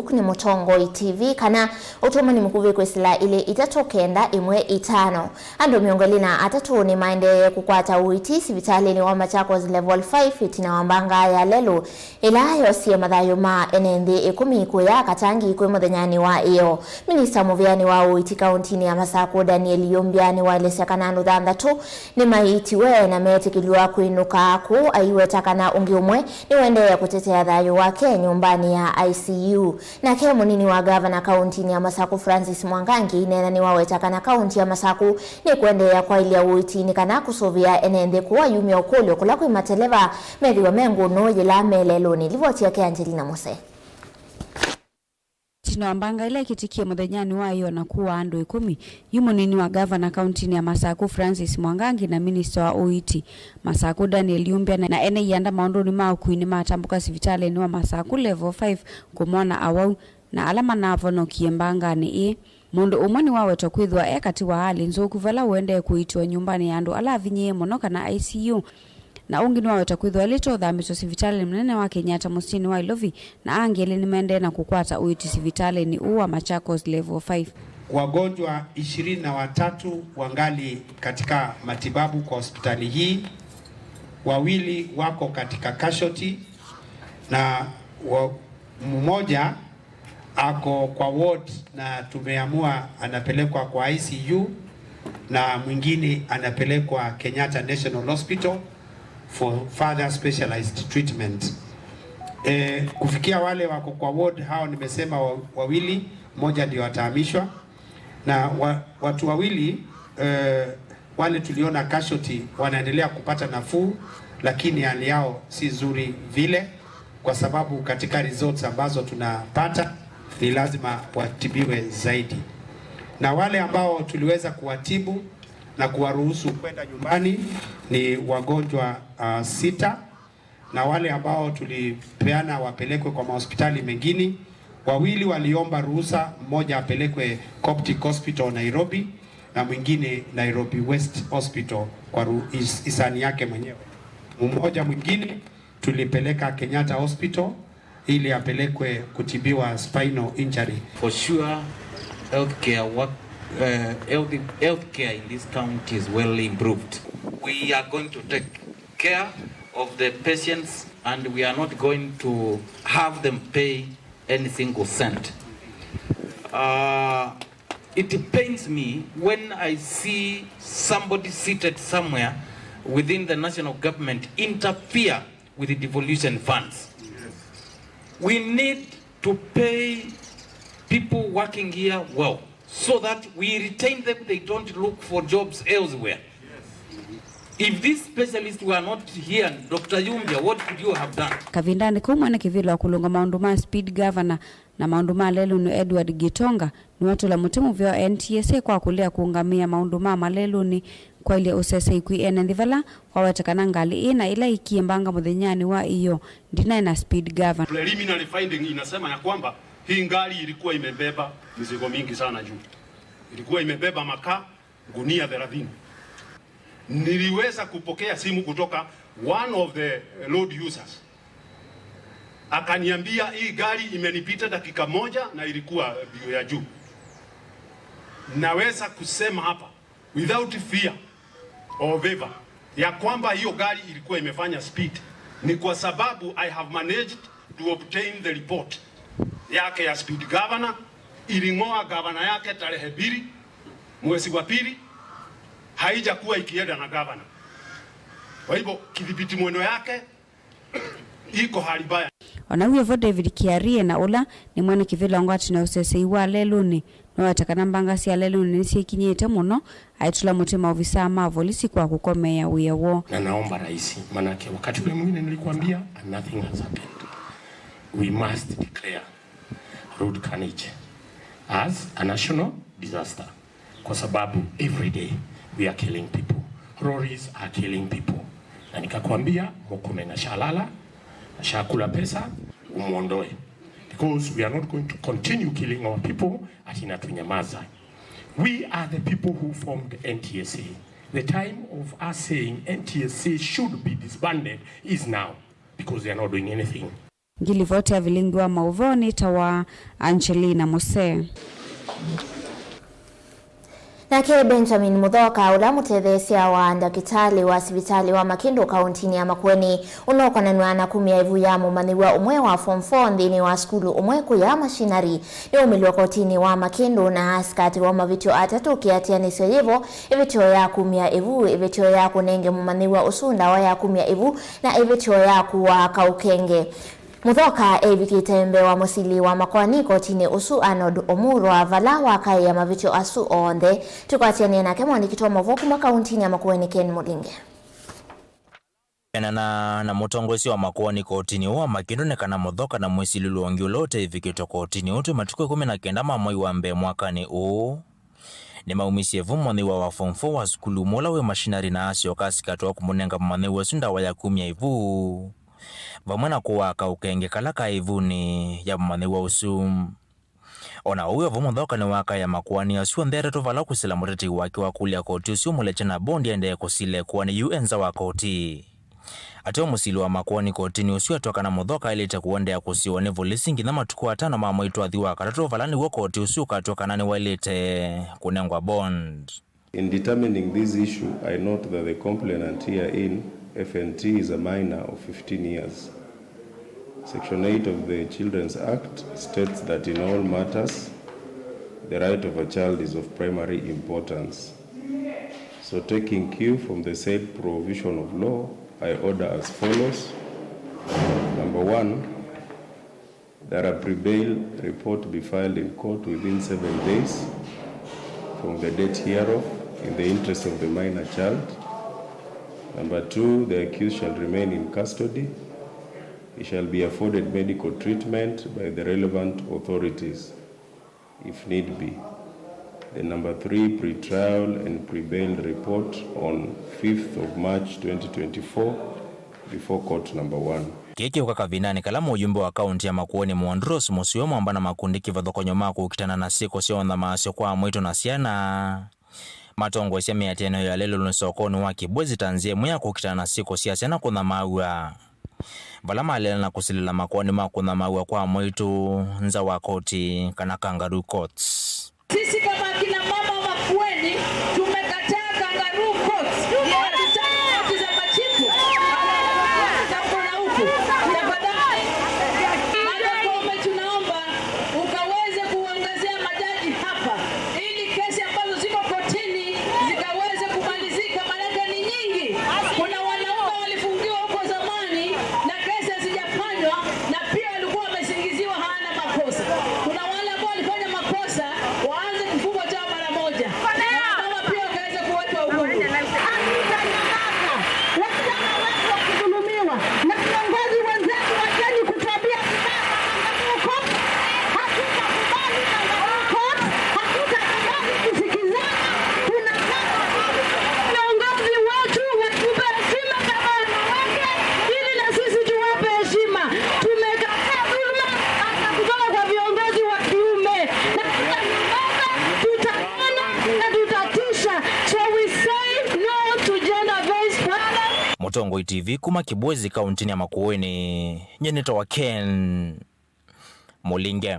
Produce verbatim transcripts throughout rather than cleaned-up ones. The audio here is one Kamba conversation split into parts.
Nĩ Mũtongoi T V kana ũtũmani mũkuvĩ kwĩsĩla ilĩ itatũ kenda ĩmwe itano. Andũ mĩongo ĩlĩ na atatũ nĩmaendee kũkwata ũiiti sivitalĩnĩ wa Machakos Level five ĩtina wa mbanga ya lelũ ĩla yosie mathayũ ma ene nthĩ ĩkũmi kũya Katangi kwĩ mũthenyanĩ wa ĩyo. Minista mũvĩanĩ wa ũiiti kaũntinĩ ya Masakũ, Daniel Yumbya, nĩwaelesya kana andũ thanthatũ nĩmaiitiwe na meetĩkĩlw'a kwĩnũka kũu, aiweta kana ũngĩ ũmwe nĩwaendee kũtetea thayũ wake nyũmbanĩ ya I C U. Nake mũnini wa gavana kaũntinĩ ya Masakũ, Francis Mwangangi, nena nĩwaweta kana kaũnti ya Masakũ nĩkũendeea kwaĩlya ũiiti nĩ kana kũsũvĩa ene nthĩ kũu ayumya ũkũlyo kũla kwĩ mateleva methĩwa me ngũnũ yĩla me lelũnĩ. Livoti yake Angelina Mose. Ĩtina wa mbanga ĩla ĩkĩtĩkie mũthenyanĩ wa ĩyo na kũaa andũ ĩkũmi, yu mũnini wa gavana kaũntinĩ ya Masakũ, Francis Mwangangi, na minista wa ũiiti Masakũ, Daniel Yumbya, na ene ianda maũndũnĩ ma ũkui nĩmatambũka sivitalĩnĩ wa Masakũ Level five kũmona awau na ala manavonokie mbanganĩ ĩĩ. Mũndũ ũmwe nĩwawetwa kwĩthĩwa e katĩ wa hali nzũku vala ũendee kũiitiwa nyũmbanĩ ya andũ ala avinyĩĩe mũno kana I C U, na ũngĩ nĩwawetwa kwĩthĩwa ailĩte ũthambĩtw'a sivitalĩnĩ mũnene wa Kenyatta mũsyĩnĩ wa Ilovi, na angĩ elĩ nĩmaendee na kũkwata ũiiti sivitalĩnĩ ũũ wa Machakos Level five. Wagonjwa ishirini na watatu wangali katika matibabu kwa hospitali hii, wawili wako katika casualty na wa, mmoja ako kwa ward na tumeamua anapelekwa kwa I C U na mwingine anapelekwa Kenyatta National Hospital for further specialized treatment. Eh, kufikia wale wako kwa ward hao nimesema wa, wawili, mmoja ndio atahamishwa na wa, watu wawili eh, wale tuliona casualty wanaendelea kupata nafuu, lakini hali yao si nzuri vile, kwa sababu katika results ambazo tunapata ni lazima watibiwe zaidi. Na wale ambao tuliweza kuwatibu na kuwaruhusu kwenda nyumbani ni wagonjwa uh, sita, na wale ambao tulipeana wapelekwe kwa mahospitali mengine, wawili waliomba ruhusa, mmoja apelekwe Coptic Hospital Nairobi na mwingine Nairobi West Hospital kwa ru- is- hisani yake mwenyewe. Mmoja mwingine tulipeleka Kenyatta Hospital ili apelekwe kutibiwa spinal injury. For sure, healthcare work, uh, health, healthcare in this county is well improved. We are going to take care of the patients and we are not going to have them pay any single cent. Uh, it pains me when I see somebody seated somewhere within the national government interfere with the devolution funds. We need to pay people working here well so that we retain them, they don't look for jobs elsewhere. If these specialists were not here, Doctor Yumbya, what could you have done? Kavindanĩ kau mwene kĩvĩla wa kũlũnga maũndũ ma speed governor na maũndũ ma lelũnĩ Edward Gitonga nĩwatũla mũtĩ mũvea wa N T S A kwa kũlea kũũngamĩa maũndũ ma malelũnĩ kwaĩlye ũsesei kwĩ ene nthĩ vala waweta kana ngalĩ ĩĩ na ĩla ĩkie mbanga mũthenyanĩ wa ĩyoo ndinaĩ na speed governor. Preliminary finding inasema ya kwamba hii gari ilikuwa imebeba mizigo mingi sana juu. Ilikuwa imebeba makaa gunia thelathini. Niliweza kupokea simu kutoka one of the load users. Akaniambia hii gari imenipita dakika moja na ilikuwa mbio ya juu. Naweza kusema hapa without fear or favor ya kwamba hiyo gari ilikuwa imefanya speed ni kwa sababu I have managed to obtain the report yake ya speed governor. Iling'oa gavana yake tarehe mbili mwezi wa pili, haijakuwa ikienda na gavana. Kwa hivyo kidhibiti mwendo yake iko hali mbaya. Ona wĩ vo, David Kiarie, na ũla nĩ mwene kĩvĩla ngwatanĩo ya ũsesei wa lelũnĩ, nĩwaweta kana mbanga sya lelũnĩ nĩsyĩkinyĩte mũno, aitũla mũtĩ maovisaa ma volisi kwa kũkomeea wĩa woo. Na naomba rais, manake wakati ule mwingine nilikuambia and nothing has happened. We must declare road carnage as a national disaster, kwa sababu every day we are killing people, lorries are killing people, na nikakwambia Murkomen ashalala, ashakula pesa, umwondoe, because we are not going to continue killing our people ati na tunyamaza. We are the people who formed N T S A. The time of us saying N T S A should be disbanded is now, because they are not doing anything. Ngilivoti ya vilingi wa maũvoo nĩtawa Angelina Muse. Nake Benjamin Muthoka, ũla mũtetheesya wa ndakĩtalĩ wa sivitalĩ wa Makĩndũ kaũntinĩ ya Makueni, ũnokonanw'a na kumya ĩvu ya mũmanyĩw'a ũmwe wa form four nthĩnĩ wa sukulu ũmwe kũya Machinery, nĩwaumĩlw'e kotinĩ wa Makĩndũ na asikatĩwa mavĩtyo atatũ, kĩatĩanĩsyo yĩvo, ĩvĩtyo ya kumya ĩvu, ĩvĩtyo ya kũnenge mũmanyĩw'a ũsu ndawa ya kumya ĩvu, na ĩvĩtyo ya kũaa kaũkenge. Muthoka evikĩte mbee wa mũsili wa makoani kotinĩ ũsu Arnold Omurwa, vala wakaĩa mavĩtyo asu onthe. Tũkwatĩanĩe nake mwandĩki wa maũvoo kuma kaũntinĩ ya Makueni, Ken Mũlinge. Enana na mũtongoesya wa makoani kotinĩ ũũ wa Makĩndũ nĩ kana Muthoka na mwĩsilĩlo ũngĩ ũla ũteĩvikĩtwe kotinĩ ũũ twĩ matukũ ĩkũmi na kenda ma mwei wa mbee mwakanĩ ũũ. Nĩmaumisye ĩvu mũmanyĩw'a wa form four wa sukulu ũmwe ũla wĩ Machinery na asyoka asikatĩwa kũmũnenga mũmanyĩw'a ũsu ndawa ya kumya ĩvu, vamwe na kũaa kaũkenge kala kaĩ ĩvunĩ ya mũmanyĩw'a ũsu. O na ũu wĩ o vo, Muthoka nĩwakaĩa makoani asu onthe atatũ vala ũkwĩsĩla mũtetei wake wa kũlya koti ũsu ũmũlekye na bondi aendee kũsila ĩkoani yu e nza wa koti. Ateo mũsili wa makoani kotinĩ ũsu atw'a kana Muthoka aĩlĩte kũendeea kũsiĩwa nĩ volisi nginya matukũ atano ma mwei twathi wa katatũ, vala nĩw'o koti ũsu ũkatw'a kana nĩwaĩlĩte kũnengwa bond. In determining this issue, I note that the complainant herein, F N T, is a minor of fifteen years. Section eight of the Children's Act states that in all matters, the right of a child is of primary importance. So, taking cue from the said provision of law, I order as follows. Number one, that a pre-bail report be filed in court within seven days from the date hereof in the interest of the minor child. Number two, the accused shall remain in custody. He shall be afforded medical treatment by the relevant authorities, if need be. The number three, pre-trial and pre-bail report on fifth of March twenty twenty-four before court number one. Kĩĩ kĩũka kavindanĩ kala mũyumbe wa kaunti ya Makueni Montrose Mũseo mwamba na makundi kĩvathũkany'o ma kũkitana na syĩko sya ũnyamasyo kwa amwaitũ na syana matongoesya mĩatĩanĩo ya lelũnĩ sokonĩ wa Kibwezi ta nzĩa ĩmwe ya kũkitana na syĩko sya syana kũnyamaaw'a, vala maleana na kũsilĩla makoani ma kũnyamaaw'a kwa amwaitũ nza wa koti kana kangaroo courts. Sisi kama akina mama wa Makueni tumekataa kangaroo courts. Hatutaki koti za machifu. Hakuna huku. Tafadhali. Martha Koome, tunaomba ukaweze kuangazia majaji hapa ili kesi ambazo ziko kotini zikaweze kumalizika, maanake ni nyingi. Kuna wanaume walifungiwa huko zamani na kesi hazijafanywa, na pia walikuwa wamesingiziwa hawana makosa. Kuna wale ambao walifanya makosa waanze kufungwa jela mara moja, na wamama pia wakaweze kuwekwa uhuru. Hatutanyamaza. Wasichana wetu wakidhulumiwa na viongozi wenzetu wa Kenya kutuambia vibaya kangaroo court. Hatutakubali kangaroo court. Hatutakubali kusikizana. Tunataka viongozi wetu watupe heshima kama wanawake, ili na sisi tuwape heshima. Tumekataa dhuluma hata kutoka kwa viongozi wa kiume. Na tutanyamaza, tutaona na tutatisha. So we say no to gender-based violence. Mũtongoi T V kuma Kibwezi, kauntinĩ ya Makueni, nyie nĩtawa Ken Mũlinge.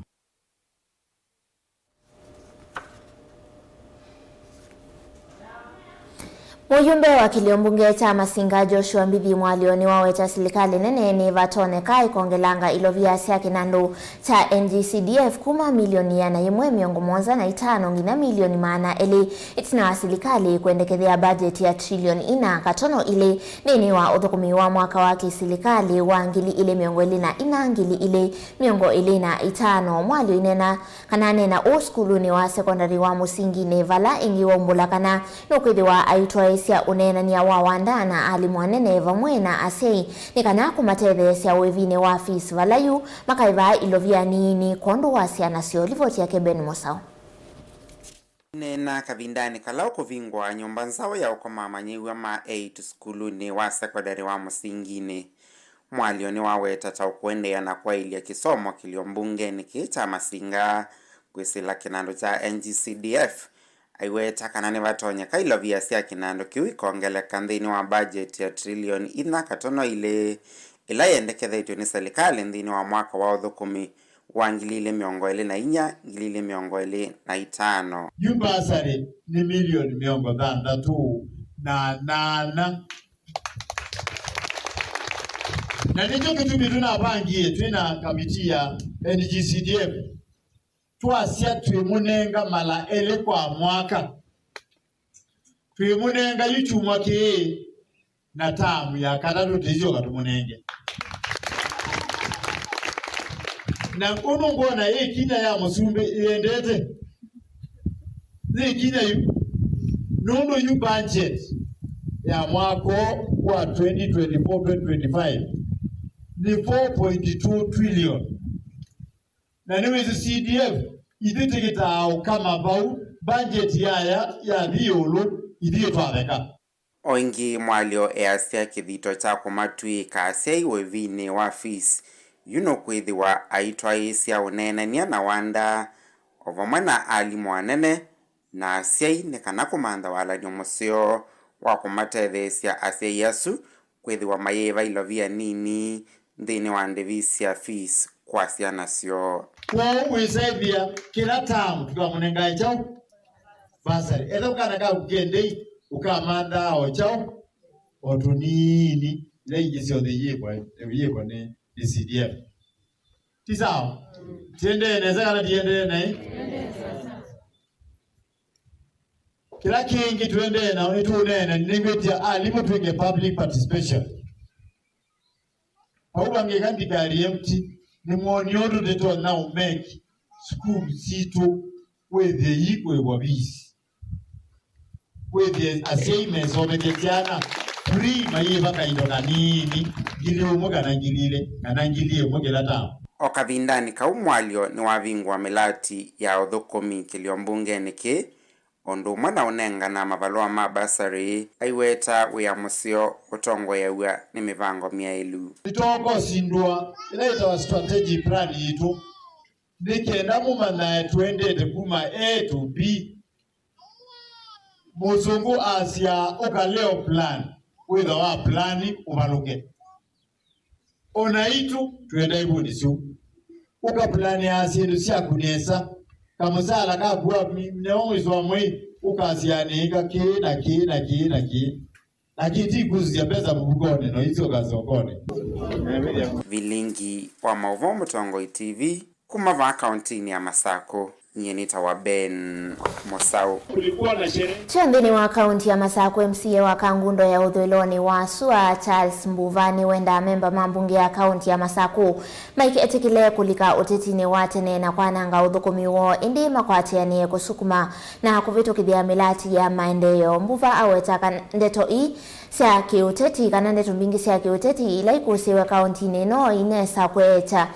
Mũyumbe wa kĩlio mbunge kya Masinga Joshua Mbithi Mwalio nĩwaweta silikalĩ nene nĩvatonyeka ĩkongelanga ilovia sya kĩnandũ kya N G C D F kuma milioni ĩana yĩmwe mĩongo mũonza na itano nginya milioni maana elĩ, ĩtina wa silikalĩ kwendekethea budget ya trilioni ina katono ilĩ nthĩnĩ wa ũthũkũmi wa mwaka wa kĩsilikalĩ wa ngili ilĩ mĩongo ĩlĩ na ina, ngili ilĩ mĩongo ĩlĩ na itano. Mwalio ainena kana aneena ũũ sukulunĩ wa sekondalĩ wa Mũsinginĩ, vala ĩngĩ waumbũla kana nũkwĩthĩwa aitwaĩĩsya ũneenany'a wa wanda na alimũ anene vamwe na asyai nĩ kana kũmatetheesya ũĩvinĩ wa fees vala yu makaĩvaa ilovia nini kwondũ wa syana syoo. Livoti yake Ben Mũsaũ. Neena kavindanĩ kala ũkũvingũa nyũmba nzaũ ya ũkoma amanyĩw'a ma eight sukulunĩ wa sekondalĩ wa Mũsinginĩ, Mwalio nĩwaweta ta ũkũendeea na kwaĩlya kĩsomo kĩlio mbungenĩ kĩĩ kya Masinga kwĩsĩla kĩnandũ kya N G C D F. Aiweta kana nĩvatonyeka ilovia sya kĩnandũ kĩu ikongeleka nthĩnĩ wa budget ya trilioni inya katono ilĩ ĩla yendekethetw'e nĩ silikalĩ nthĩnĩ wa mwaka wa ũthũkũmi wa ngili ilĩ mĩongo ĩlĩ na inya, ngili ilĩ mĩongo ĩlĩ na itano. Yu mbasarĩ nĩ milioni mĩongo thanthatũ na nana. Na nĩkyo kĩtumi tũnavangie twĩ na kamiti ya N G C D F, twasya twĩmũnenga mala elĩ kwa mwaka. Twĩmũnenga yu kyumwa kĩĩ, na taamu ya katatũ tĩsyoka tũmũnenge. Na ũndũ ngwona ĩ kinya ya mũsumbĩ ĩendete, nĩ kinya yu, nũndũ yu budget ya mwaka wa twenty twenty-four, twenty twenty-five nĩ four point two trillion. Na nĩwĩsĩ C D F, ithyĩ tĩkĩtaa ũkama vau, budget yaya yathi ĩũlũ, ithyĩ twatheka. O ĩngĩ, Mwalyo easya kĩthito kya kũmatw'ĩĩka asyai ũĩvinĩ wa fees yu nũkwĩthĩwa aitwaĩĩsya ũneenany'a na Wanda, o vamwe na alimũ anene na asyai, nĩ kana kũmantha walany'o mũseo wa kũmatetheesya asyai asu kwĩthĩwa mayĩva ilovia nini nthĩnĩ wa ndĩvi sya fees kwa syana syoo. Kwoou wĩsaĩthĩa kĩla taamu tũkamũnengae kyaũ? Bursary. Etha kana kaku kendei, ũkamanthaa o kyaũ? O tũnini. Ila ingĩ syonthe iyĩkwa, iyĩkwa nĩ, nĩ C D F. Ti sawa? Tiendee nesa kana tiendee naĩ? Kĩla kĩngĩ tũendee nao nĩtũũneena, nĩnĩngwĩtya alimũ twĩke public participation. Vau vangĩka thikari empty, nĩmwonie ũndũ tũtonya ũmeki sukulu sitũ wĩthĩe ikũĩvwa fees. Wĩthĩe asyai mesomethya syana free, mayĩva kaindo kanini, ngili ũmwe kana ngili ilĩ, kana ngili ĩmwe kĩla taamu. O kavindanĩ kau, Mwalyo nĩwavingũa mĩlati ya ũthũkũmi kĩlio mbungenĩ kĩĩ, o ũndũ ũmwe na ũnengana mavalũa ma bursary, aiweta wĩa mũseo ũtongoeaw'a nĩ mĩvango myaĩlu. Nĩtokosindua ĩla ĩtawa strategic plan yitũ, nĩ kenda mũmanyae tũendete kuma A to B. Mũsũngũ asyaa, ũka leo plan, wĩtha wa plan ũvalũke. O naitũ twenda ivũndi syũ. Ũkaplanĩaa syĩndũ syaku nesa. Kamũsala kaku wa mi-, neo mwĩso wa mwei, ũkasya nĩĩka kĩĩ na kĩĩ na kĩĩ na kĩĩ. Lakini ti kusisya mbesa mũvukonĩ, no isyoka sokonĩ. Vilingi wa maũvoo Mũtongoi T V, kuma vaa kauntinĩ ya Masakũ, nyie nĩtawa Ben Mũsaũ. Syo nthĩnĩ wa kaunti ya Masakũ, M C A wa Kangundo ya ũthũĩlonĩ wa sua, Charles Mbuva, nĩwendaa amemba ma mbunge ya kaunti ya Masakũ maiketĩkĩle kũlika ũtetinĩ wa tene na kwananga ũthũkũmi woo, ĩndĩ makwatĩanĩe kũsukuma na kũvĩtũkĩthya mĩlati ya maendeeo. Mbuva aweta kana ndeto ii sya kĩũteti, kana ndeto mbingĩ sya kĩũteti ila ikũsĩĩwe kauntinĩ ĩno inesa kũekya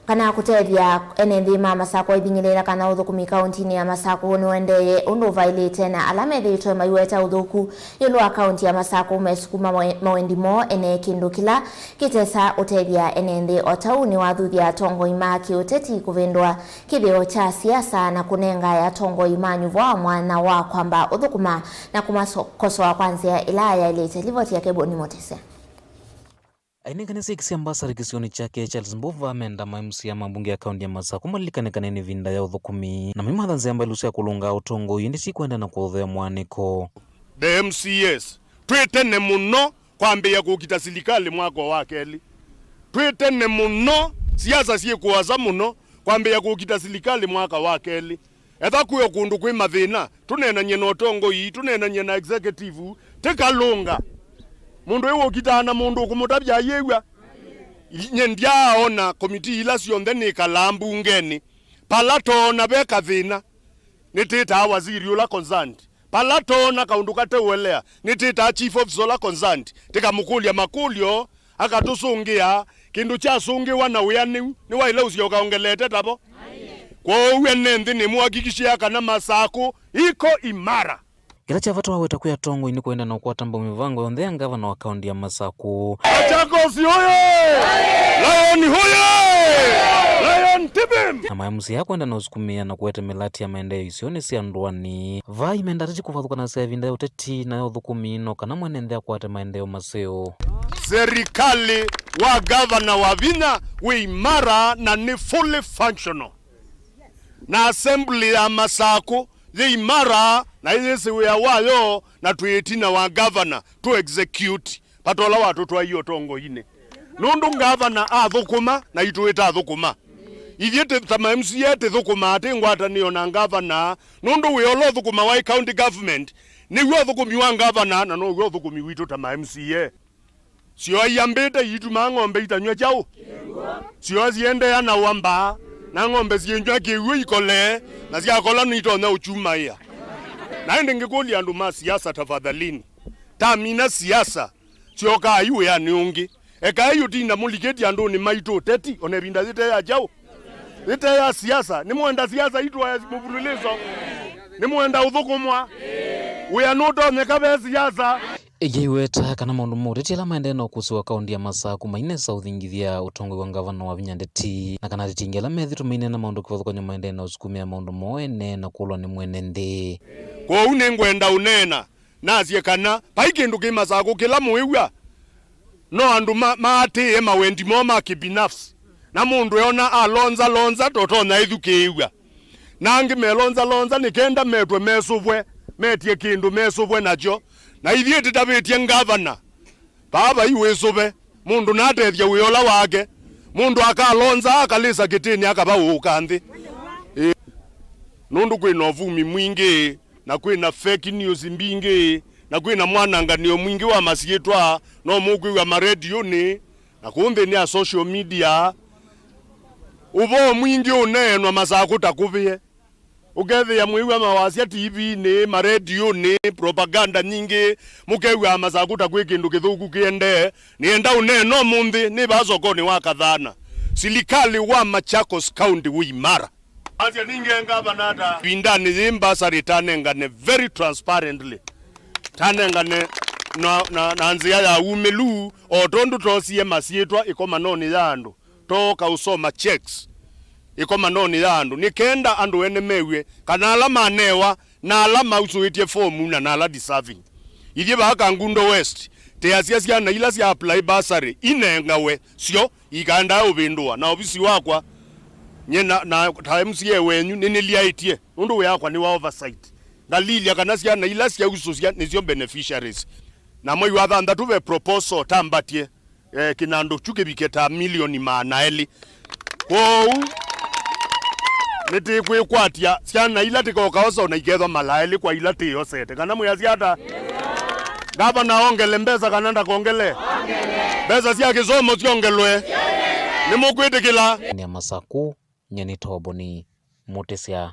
kana kũtethya ene nthĩ ma Masakũ aithing'ĩlĩĩla kana ũthũkũmi kauntinĩ ya Masakũ nĩũendee ũndũ ũvaĩlĩte, na ala methĩĩtwe maiweta ũthũku ĩũlũ wa kaunti ya Masakũ mesukuma mawe-, mawendi moo ene, kĩndũ kĩla kĩtesa ũtethya ene nthĩ. O ta ũu nĩwathuthya atongoi ma kĩũteti kũvĩndũa kĩthĩo kya siasa na kũnengae atongoi ma nyuva wa mwanya wa kwamba ũthũkũma na kũmakosoa kwa nzĩa ĩla yaĩlĩte. Livoti yake Boni Mutisia. Ainenganĩsya ĩkĩ sya mbasarĩ kĩsionĩ kyake, Charles Mbuva amenda ma M C A ma mbunge ya kaunti ya Masakũ malilikane kana nĩ ĩvinda ya ũthũkũmi, na maimatha nzĩa mbaĩlu sya kũlũnga ũtongoi, ĩndĩ ti kwenda na kũthea mwanĩko. The M C As, twĩ tene mũno kwambĩĩa kũkita silikalĩ mwaka wa kelĩ. Twĩ tene mũno, siasa syĩ kũasa mũno kwambĩĩa kũkita silikalĩ mwaka wa kelĩ. Etha kwĩ o kũndũ kwĩ mathĩna, tũneenany'e na ũtongoi, tũneenany'e na executive, tĩkalũnga. Mũndũ ĩ ũkitaa na mũndũ ũkũmũtavya ayĩw'a. Nye ndyaaona komitii ila syonthe nĩkalaa mbungenĩ. Pala toona ve kathĩna, nĩtĩtaa waziri ũla concerned. Pala toona kaũndũ kateũelea, nĩtĩtaa chief officer ũla concerned, tĩkamũkũlya makũlyo, akatũsũngĩa. Kĩndũ kyasũngĩwa na wĩanĩu nĩwaĩle ũsyoka ongelete tavo. Kwoou ene nthĩ nĩmũhakikishĩa kana Masakũ iko imara. Kĩla kya vata waweta kwĩ atongoi nĩ kwenda na ũkwata mbau mĩvango yonthe ya ngavana wa kaunti ya Masakũ. Machakos oye! Lion oye! Lion! Untipping! Na ma M C A kwenda na ũsukumĩa na kũete mĩlati ya maendeeo isionĩ sya ndũanĩ. Vaa imenda ateti kũvathũkanasya ĩvinda ya ũteti na ya ũthũkũmi no kana mwene nthĩ akwate maendeeo maseo. Serikali wa gavana Wavinya wĩ imara na nĩ fully functional. Na assembly ya Masakũ yĩ imara na yĩsĩ wĩa wayo, na twĩ ĩtina wa gavana tũ execute. Vatola watũtwaie ũtongoinĩ. Nũndũ ngavana athũkũma, naitũ ĩtathũkũma. Ithyĩ tĩ, ta ma M C A tĩthũkũmaa tĩ ngwatanĩo na ngavana, nũndũ wĩa ũla ũthũkũmawa ĩ county government nĩw'o ũthũkũmi wa ngavana, na now'o ũthũkũmi witũ ta ma M C A. Syoa iambĩte iitumaa ng'ombe itanyw'a kyaũ? Syoa siendeea na ũambaa, na ng'ombe syĩnyw'a kĩw'ũ ikolee, na syakola nĩitonya ũkyumaĩa. Na ĩndĩ ngĩkũlya andũ ma siasa, tafadhalini, tamina siasa. Syokai wĩanĩ ũngĩ. Ekai ũtinda mũlikĩtye andũnĩ maitũ ũteti, ona ĩvinda yĩte ya kyaũ? Yĩte ya siasa. Nĩmwenda siasa itwae mũvululĩso? Nĩmwenda ũthũkũmwa? Wĩa nũtonyeka ve siasa? Ĩngĩ iweta kana maũndũ ma ũteti ala maendee na ũkũsĩ wa kaũnti ya Masakũ mainesa ũthingithya ũtongoi wa ngavana Wavinya ndeti, na kana ateti aingĩ ala methĩtwe maineena maũndũ kĩvathũkany'o maendee na ũsukumĩa maũndũ moo ene na kũlwa nĩ mwene nthĩ. Kwoou nĩngwenda ũneena nasye kana vai kĩndũ kĩ Masakũ kĩla mũĩw'a no andũ ma, maatĩĩe mawendi moo ma kĩbinafsi, na mũndũ eona alonza lonza totonya ĩthukĩĩw'a, na angĩ melonza lonza nĩ kenda metwe mesũvwe, metie kĩndũ mesũvwe nakyo. Na ithyĩ tĩtavĩtye ngavana, vaa vai wĩsũve, mũndũ natethya wĩa ũla wake, mũndũ akalonza akalĩsa kĩtĩnĩ akavaũũka nthĩ. Ĩĩ. Nũndũ kwĩ na ũvumi mwingĩ, na kwĩ na fake news mbingĩ, na kwĩ na mwananganĩo mwingĩ wa masyĩtwa, no mũkwĩw'a maredionĩ na kũu nthĩnĩ ya social media. Ũvoo mwingĩ ũneenwa Masakũ ta kũvĩe. Ũkethĩa mwĩw'a mawasya T V-nĩ, maredionĩ, propaganda nyingĩ, mũkew'aa Masakũ ta kwĩ kĩndũ kĩthũku kĩendee. Nĩenda ũneena ũmũnthĩ, nĩ vaa sokonĩ wa Kathana. Silikali wa Machakos County wĩ imara. Asya ningĩ ngavana ata? Ĩvindanĩ yĩĩ mbasarĩ tanengane very transparently. Tanengane na, na, na nzĩa ya umĩlu, o tondũ toosie masyĩtwa ĩkomanonĩ ya andũ, tooka ũsoma checks ĩkomanonĩ ya andũ, nĩ kenda andũ ene mew'e kana ala manewa na ala mausũĩtye fomu na, na ala deserving. Ithyĩ vaa Kangundo West, teasya syana ila sya apply bursary inengawe syo ikaendaa ũvĩndũa, na ovisi wakwa, nyie na, na ta M C A wenyu, nĩnĩlyaĩtye, nũndũ wĩa wakwa nĩ wa oversight. Ngalilya kana syana ila syausũsya nĩsyo beneficiaries. Na mwei wa thanthatũ ve proposal tambatye, eh, kĩnandũ kyu kĩvike ta milioni maana elĩ. Kwoou, nĩtĩkwĩkwatya syana ila tĩkokaosa ona ikethwa mala elĩ kwa ila tĩosete. Kana mwĩasya ata? Ngavana ongele mbesa kana ndakongele? Mbesa sya kĩsomo syongelwe. Nĩmũkwĩtĩkĩla? Nĩ Masakũ, nyie nĩ Toboni Mũtĩsya.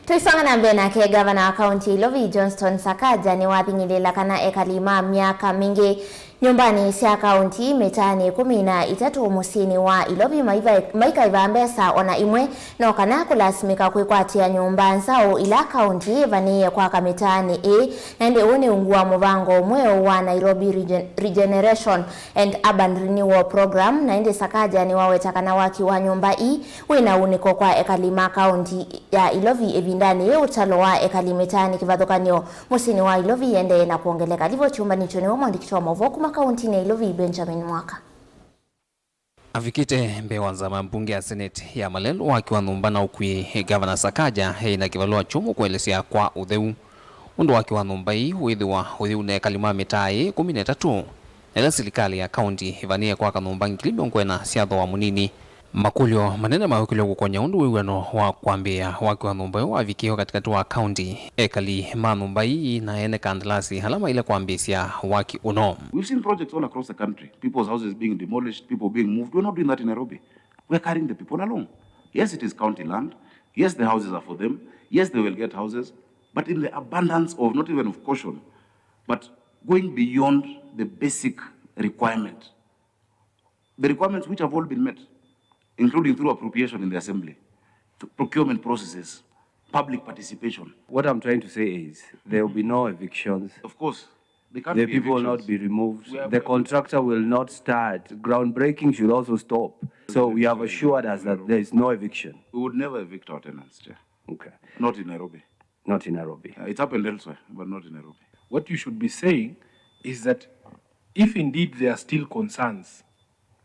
Tũisonga na mbee nake, ngavana wa kaunti ya Ilovi, Johnston Sakaja, nĩwathing'ĩlĩĩla kana ekali ma myaka mingĩ nyũmbanĩ sya kaunti mĩtaanĩ ĩkũmi na itatũ mũsyĩnĩ wa Ilovi maiva-, maikaĩva mbesa o na imwe, no kana kũlasimĩka kwĩkwatĩa nyũmba nzaũ ila kaunti ĩvanĩĩe kwaka mĩtaanĩ ĩĩ. Na ĩndĩ ũũ nĩ ungu wa mũvango mweũ wa Nairobi Regen-, Regeneration and Urban Renewal Program, na ĩndĩ Sakaja nĩwaweta kana waki wa nyũmba ii wĩ na ũnĩko kwa ekali ma kaunti ya Ilovi ĩvindanĩ yĩĩ. Ũtalo wa ekali mĩtaanĩ kĩvathũkany'o mũsyĩnĩ wa Ilovi yĩendee na kwongeleka. Livoti ũmbanĩtw'e nĩwe mwandĩki wa maũvoo kuma kauntinĩ ya Ilovi, Benjamin Mwaka. Avikĩte mbee wa nzama mbunge ya Senate ya Malel, waki wa nyũmba na ũkw'ĩ, Gavana Sakaja eĩ na kĩvalũa kyũmũ kũelesya kwa ũtheu ũndũ waki wa nyũmba ii wĩthĩwa ũyĩu na ekali ma mĩtaa ĩĩ ĩkũmi na ĩtatũ, na ĩla silikalĩ ya kaunti ĩvanĩĩe kwaka nyũmba ngili mĩongo ĩna sya thooa mũnini. Makũlyo manene mawĩkĩlwe kũkony'a ũndũ wĩw'ano wa kwambĩĩa waki wa nyũmba ĩyo wavikĩe katĩkatĩ wa kaunti, ekali ma nyũmba ii na ene kandalasi ala maĩle kwambĩĩsya waki ũno. We've seen projects all across the country, people's houses being demolished, people being moved. We're not doing that in Nairobi. We're carrying the people along. Yes, it is county land. Yes, the houses are for them. Yes, they will get houses. But in the abundance of, not even of caution, but going beyond the basic requirement, the requirements which have all been met, including through appropriation in the assembly, th-, procurement processes, public participation. What I'm trying to say is there will be no evictions. Of course. They can't The be people will not evictions. be removed. We have The contractor will not start. Groundbreaking should also stop. So you have assured us that there is no eviction. We would never evict our tenants, Chair. Okay. Not in Nairobi. Not in Nairobi. Uh, it's happened elsewhere, but not in Nairobi. What you should be saying is that if indeed there are still concerns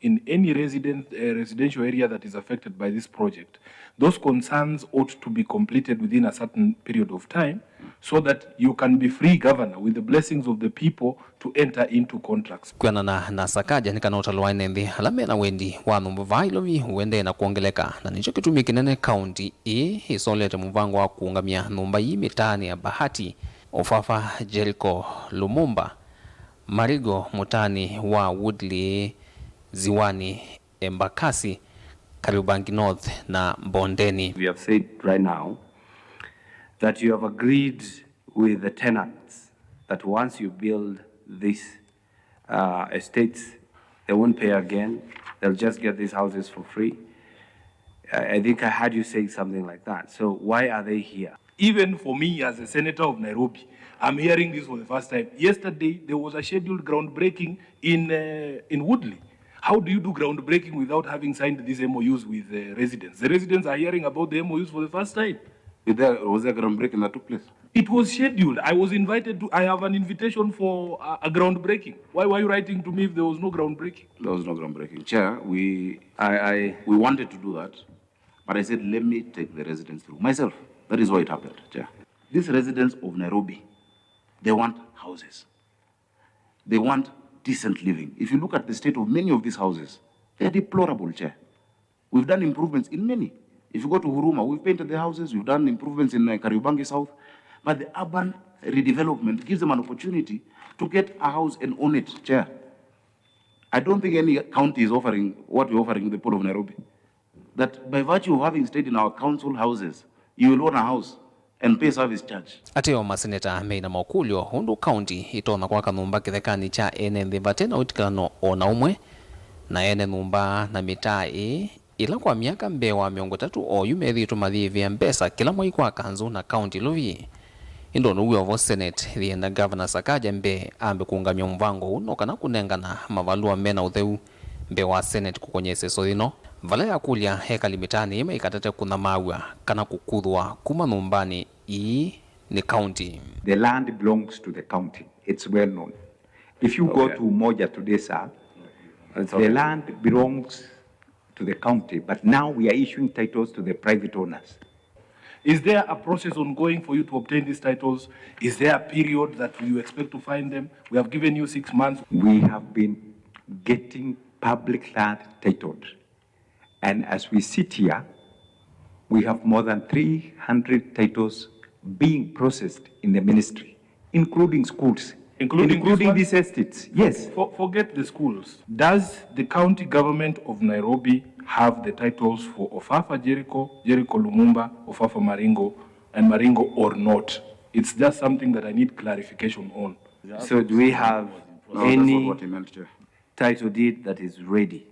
in any resident, uh, residential area that is affected by this project, those concerns ought to be completed within a certain period of time so that you can be free, Governor, with the blessings of the people to enter into contracts. Kwĩanana na Sakaja, nĩ kana ũtalo wa ene nthĩ ala mena wendi wa nyũmba vaa Ilovi ũendee na kwongeleka, na nĩkyo kĩtumi kĩnene kaunti ĩĩ ĩsolete mũvango wa kũũngamya nyũmba ii mĩtaanĩ ya Bahati, Ofafa, Jericho, Lumumba, Marigo, mũtaanĩ wa Woodley, Ziwani, Embakasi, Kariobangi North na Bondeni. We have said right now that you have agreed with the tenants that once you build these, uh, estates, they won't pay again. They'll just get these houses for free. I I think I heard you say something like that. So why are they here? Even for me as a senator of Nairobi, I'm hearing this for the first time. Yesterday, there was a scheduled groundbreaking in, uh, in Woodley. How do you do groundbreaking without having signed these M O Us with the residents? The residents are hearing about the M O Us for the first time. Is there, was there groundbreaking that took place? It was scheduled. I was invited to, I have an invitation for a, a groundbreaking. Why were you writing to me if there was no groundbreaking? There was no groundbreaking. Chair, we, I, I, we wanted to do that, but I said, "Let me take the residents through myself." That is why it happened, Chair. These residents of Nairobi, they want houses. They want decent living. If you look at the state of many of these houses, they are deplorable, Chair. We've done improvements in many. If you go to Huruma, we've painted the houses, we've done improvements in, uh, Kariobangi South. But the urban redevelopment gives them an opportunity to get a house and own it, Chair. I don't think any county is offering what we're offering the Port of Nairobi. That by virtue of having stayed in our council houses, you will own a house and pay service charge. Ateo maseneta meina makũlyo ũndũ kaunti ĩtonya kwaka nyũmba kĩthekanĩ kya ene nthĩ vate na ũtikalano o na ũmwe, na ene nyũmba na mĩtaa ĩĩ, ĩla kwa myaka mbee wa mĩongo ĩtatũ oyu methĩĩtwe mayĩĩvĩa mbesa kĩla mwei kwa kanzũ na kaunti Ilovi. Ĩndĩ ũndũ wĩ o vo, Senate yĩenda Governor Sakaja mbee ambe kũũngamya mũvango ũũ no kana kũnengana mavalũa mena ũtheu mbee wa Senate kũkony'a ĩseso yĩno, vala yakũlya ekali mĩtaanĩ ĩĩ maikatate kũnyamaaw'a kana kũkuthwa kuma nyũmbanĩ ii nĩ kaunti. The land belongs to the county. It's well known. If you go Okay. to Umoja today, sir, It's the okay. land belongs to the county, but now we are issuing titles to the private owners. Is there a process ongoing for you to obtain these titles? Is there a period that you expect to find them? We have given you six months. We have been getting public land titled. And as we sit here, we have more than three hundred titles being processed in the ministry, including schools, Including this including one? these estates. Yes. For, forget the schools. Does the county government of Nairobi have the titles for Ofafa Jericho, Jericho Lumumba, Ofafa Maringo, and Maringo or not? It's just something that I need clarification on. So do we have No, that's not any what he meant, Chair. title deed that is ready?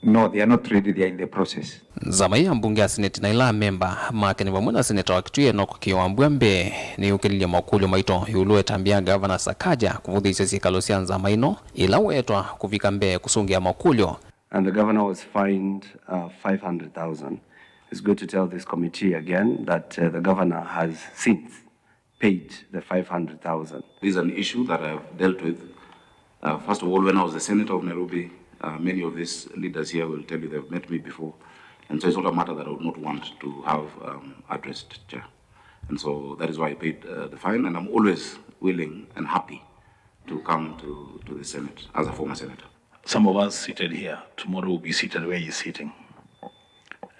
No, they are not ready, they are in the process. Nzama ĩĩ ya mbunge ya Senate na ĩla amemba make nĩ vamwe na Seneta wa Kitui Enock Kĩwambua mbee nĩyũkĩlilye makũlyo maito ĩũlũ wa ĩtambya ya Gavana Sakaja kũvũthĩĩsya syĩkalo sya nzama ĩno ĩla weetwa kũvika mbee kũsũngĩa makũlyo. And the governor was fined, uh, five hundred thousand. It's good to tell this committee again that, uh, the governor has since paid the five hundred thousand. This is an issue that I've dealt with. Uh, first of all, when I was the senator of Nairobi, uh, many of these leaders here will tell you they've met me before. And so it's not a matter that I would not want to have, um, addressed, Chair. And so that is why I paid, uh, the fine, and I'm always willing and happy to come to, to the Senate as a former senator. Some of us seated here, tomorrow will be seated where he's sitting,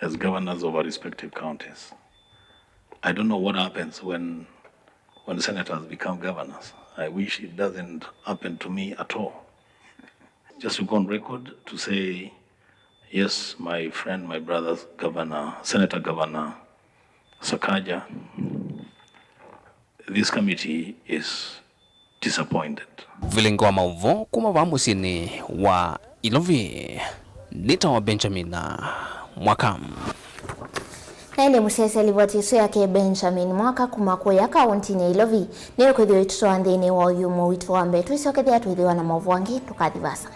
as governors of our respective counties. I don't know what happens when, when senators become governors. I wish it doesn't happen to me at all. Just to go on record to say, yes, my friend, my brother, Governor, Senator Governor Sakaja, this committee is disappointed. Vilingi wa maũvoo kuma vaa mũsyĩnĩ wa Ilovi, nĩtawa Benjamin Mwaka. Ĩndĩ mũsyaĩĩsya livoti ĩsu yake Benjamin Mwaka kuma kũya kaũntinĩ ya Ilovi nĩkwĩthĩwa ĩtũtwaa nthĩnĩ wa ũthyũmũo witũ wa mbee. Twĩsyokethya twĩthĩwa na maũvoo angĩ, ndũkathi vaasa.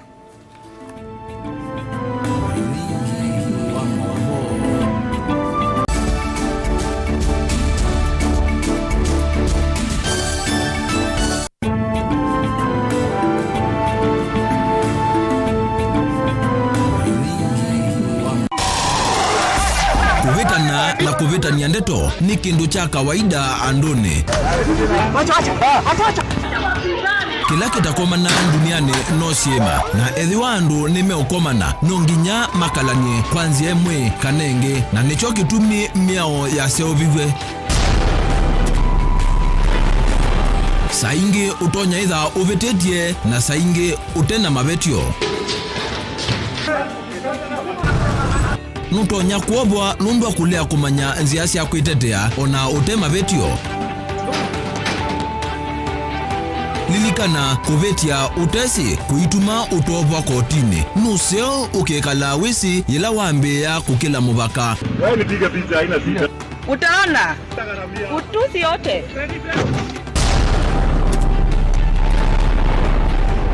Kũvĩtana na kũvĩtany'a ndeto nĩ kĩndũ kya kawaida andũnĩ. Kĩla kĩtakomana ndunianĩ no syĩma, na ethĩwa andũ nĩmeũkomana, no nginya makalany'e kwa nzĩa ĩmwe kana ĩngĩ, na nĩkyo kĩtumi mĩao yaseũviw'e. Saa ingĩ ũtonya ĩtha ũvĩtĩtye, na saa ingĩ ũte na mavetyo. Nũtonya kwovwa nũndũ wa kũlea kũmanya nzĩa sya kwĩtetea o na ũte mavetyo. Lilikana, kũvĩtya ũtesĩ kũituma ũtovwa kotinĩ. Nũseo ũkekala wĩsĩ yĩla wambĩĩa kũkĩla mũvaka. Wewe nipige picha, haina shida. Utaona utusi yote.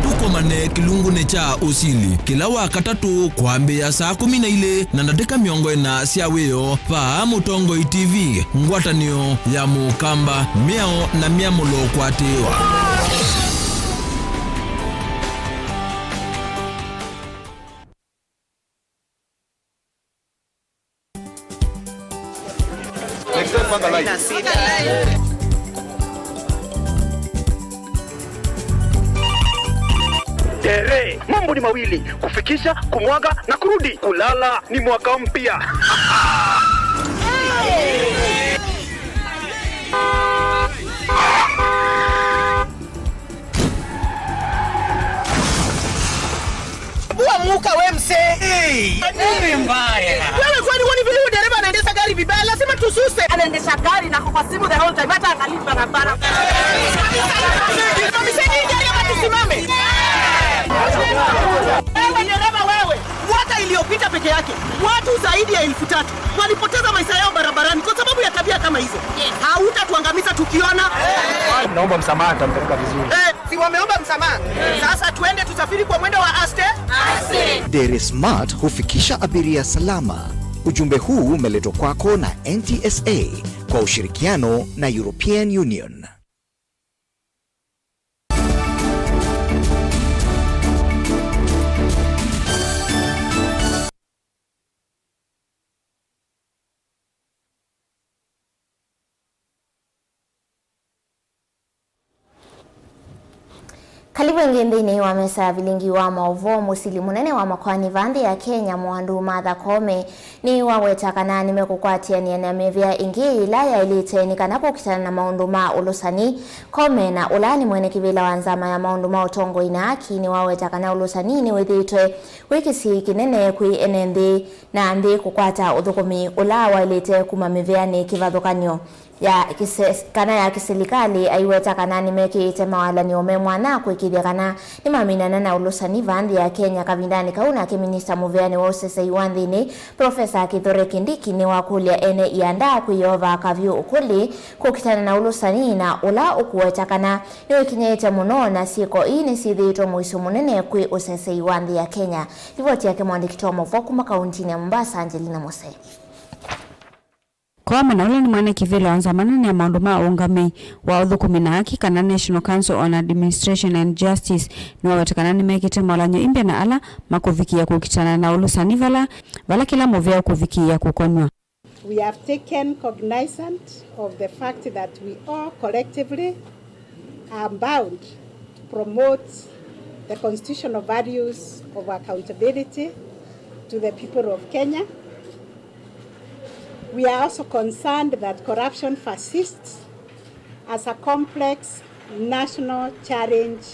Tũkomane kĩlungunĩ kya ũsili kĩla wa katatũ kwambĩĩa saa kũmi na ilĩ na ndatĩka mĩongo ĩna sya wĩoo vaa Mũtongoi T V, ngwatanĩo ya Mũkamba, mĩao na myamũlo kũatĩĩwa. Tere, mambo ni mawili, kufikisha, kumwaga na kurudi. Kulala ni mwaka mpya. Bua muka we mzee. Hey, nini mbaya? Wewe kwani huoni vile huyu dereva anaendesha gari vibaya? Lazima tususe. Anaendesha gari na kwa simu the whole time, hata angalii barabara. Simamisha hii gari ama tusimame? Wewe dereva wewe, mwaka iliyopita peke yake watu zaidi ya elfu tatu walipoteza maisha yao barabarani kwa sababu ya tabia kama hizo. Hautatuangamiza tukiona. Naomba msamaha, nitampeleka vizuri. Eh, si wameomba msamaha? Sasa tuende tusafiri kwa mwendo wa aste. Dere Smart hufikisha abiria salama. Ujumbe huu umeletwa kwako na N T S A kwa ushirikiano na European Union. Karibu ĩngĩ nthĩnĩ wa mesa ya vilingi wa maũvoo. Mũsili mũnene wa makoani vaa nthĩ ya Kenya, Mwandũ Martha Koome, nĩwaweta kana nĩmekũkwatĩanĩa na mĩvĩa ĩngĩ ĩla yaĩlĩte nĩ kana kũkitana na maũndũ ma ũlũsani. Koome, na ũla nĩ mwene kĩvĩla wa nzama ya maũndũ ma ũtongoi na aki, nĩwaweta kana ũlũsani nĩwĩthĩĩtwe wĩ kĩsiĩi kĩnene kwĩ ene nthĩ na nthĩ kũkwata ũthũkũmi ũla waĩlĩte kuma mĩvĩanĩ kĩvathũkany'o ya kĩse-, kana ya kĩsilikalĩ, aiweta kana nĩmekĩĩte mawalany'o me mwanya kũĩkĩĩthya kana nĩmaminana na ũlũsani vaa nthĩ ya Kenya. Kavindanĩ kau nake minista mũvĩanĩ wa ũsesei wa nthĩnĩ, Profesa Kithure Kindiki, nĩwakũlya ene ianda kwĩyova kavyũ ũkũlĩ kũkitana na ũlũsani, na ũla ũkũweta kana nĩwĩkinyĩĩte mũno, na syĩko ii nĩsyĩthĩĩtwe mũisyo mũnene kwĩ ũsesei wa nthĩ ya Kenya. Livoti yake mwandĩki wa maũvoo kuma kauntinĩ ya Mombasa, Angelina Mose. Koome, na ũla nĩ mwene kĩvĩla wa nzama nene ya maũndũ ma ũũngamĩi wa ũthũkũmi na aki, kana National Council on Administration and Justice, nĩwaweta kana nĩmekĩte mawalany'o imbya na ala makũvikĩĩa kũkitana na ũlũsani vala, vala kĩla mũvĩa ũkũvikĩĩa kũkonw'a. We have taken cognizance of the fact that we all collectively are bound to promote the constitutional values of accountability to the people of Kenya. We are also concerned that corruption persists as a complex national challenge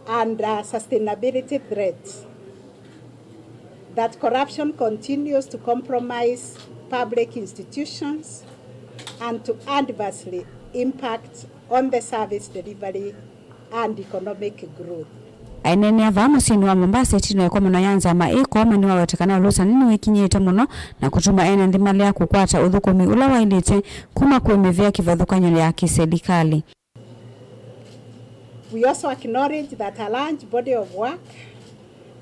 and a sustainability threat, that corruption continues to compromise public institutions and to adversely impact on the service delivery and economic growth. Aineenea vaa mũsyĩnĩ wa Mombasa ĩtina wa ĩkomano ya nzama ĩĩ, Koome nĩwaweta kana ũlũsani nĩwĩkinyĩte mũno na kũtuma ene nthĩ malea kũkwata ũthũkũmi ũla waĩlĩte kuma kwĩ mĩvĩa kĩvathũkany'o ya kĩselikalĩ. We also acknowledge that a large body of work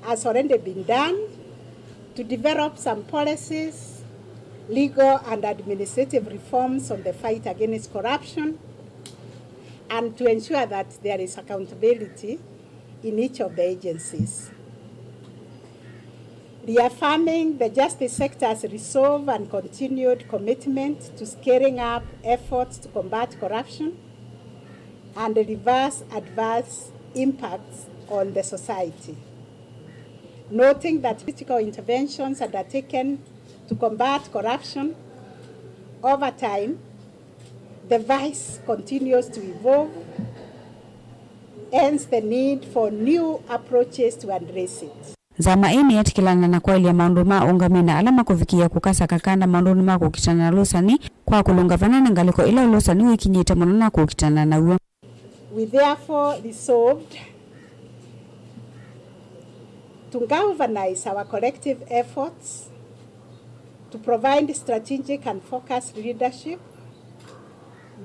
has already been done to develop some policies, legal and administrative reforms on the fight against corruption and to ensure that there is accountability in each of the agencies. Reaffirming the justice sector's resolve and continued commitment to scaling up efforts to combat corruption and reverse adverse impacts on the society. Noting that critical interventions undertaken to combat corruption over time, the vice continues to evolve, hence the need for new approaches to address it. Nzama ĩĩ nĩyetĩkĩlana na kwaĩlya maũndũ ma ũngamĩi na ala makũvikĩĩa kũkasa kakanda maũndũnĩ ma kũkitana na ũlũsani kwa kũlũnga vana na ngalĩko ĩla ũlũsani wĩkinyĩte mũno na kũkitana naw'o. We therefore resolved to galvanize our collective efforts to provide strategic and focused leadership